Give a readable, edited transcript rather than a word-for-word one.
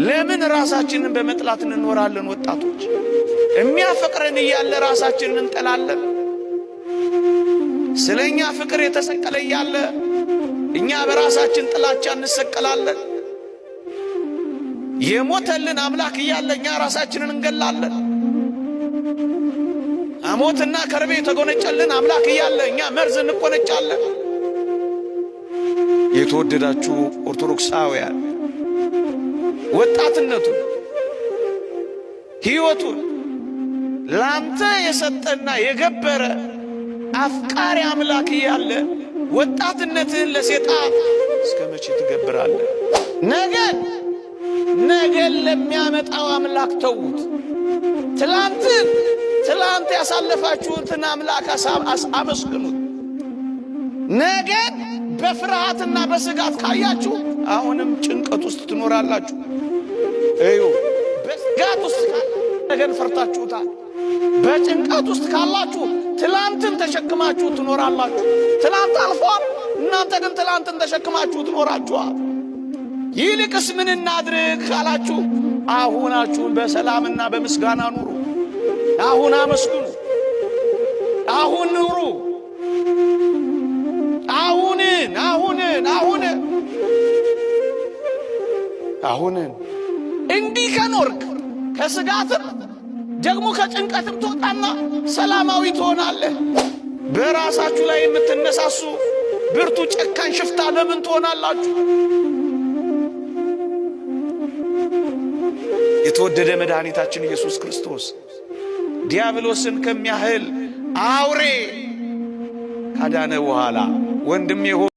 ለምን ራሳችንን በመጥላት እንኖራለን? ወጣቶች የሚያፈቅረን እያለ ራሳችንን እንጠላለን። ስለኛ ፍቅር የተሰቀለ እያለ እኛ በራሳችን ጥላቻ እንሰቀላለን። የሞተልን አምላክ እያለ እኛ ራሳችንን እንገላለን። ሐሞትና ከርቤ የተጎነጨልን አምላክ እያለ እኛ መርዝ እንቆነጫለን። የተወደዳችሁ ኦርቶዶክሳውያን ወጣትነቱን ሕይወቱን ላንተ የሰጠና የገበረ አፍቃሪ አምላክ እያለ ወጣትነትህን ለሴጣን እስከ መቼ ትገብራለህ? ነገን ነገን ለሚያመጣው አምላክ ተዉት። ትላንትን ትላንት ያሳለፋችሁትን አምላክ አመስግኑት። ነገን በፍርሃትና በስጋት ካያችሁ አሁንም ጭንቀት ውስጥ ትኖራላችሁ። እዩ፣ በስጋት ውስጥ ነገን ፈርታችሁታል። በጭንቀት ውስጥ ካላችሁ ትላንትን ተሸክማችሁ ትኖራላችሁ። ትላንት አልፏል። እናንተ ግን ትላንትን ተሸክማችሁ ትኖራችኋል። ይልቅስ ምን እናድርግ ካላችሁ አሁናችሁን በሰላምና በምስጋና ኑሩ። አሁን አመስግኑ። አሁን ኑሩ። አሁንን አሁንን አሁንን አሁንን እንዲህ ከኖርክ ከስጋትም ደግሞ ከጭንቀትም ትወጣና ሰላማዊ ትሆናለህ። በራሳችሁ ላይ የምትነሳሱ ብርቱ ጨካኝ ሽፍታ ለምን ትሆናላችሁ? የተወደደ መድኃኒታችን ኢየሱስ ክርስቶስ ዲያብሎስን ከሚያህል አውሬ ካዳነ በኋላ ወንድሜ ሆይ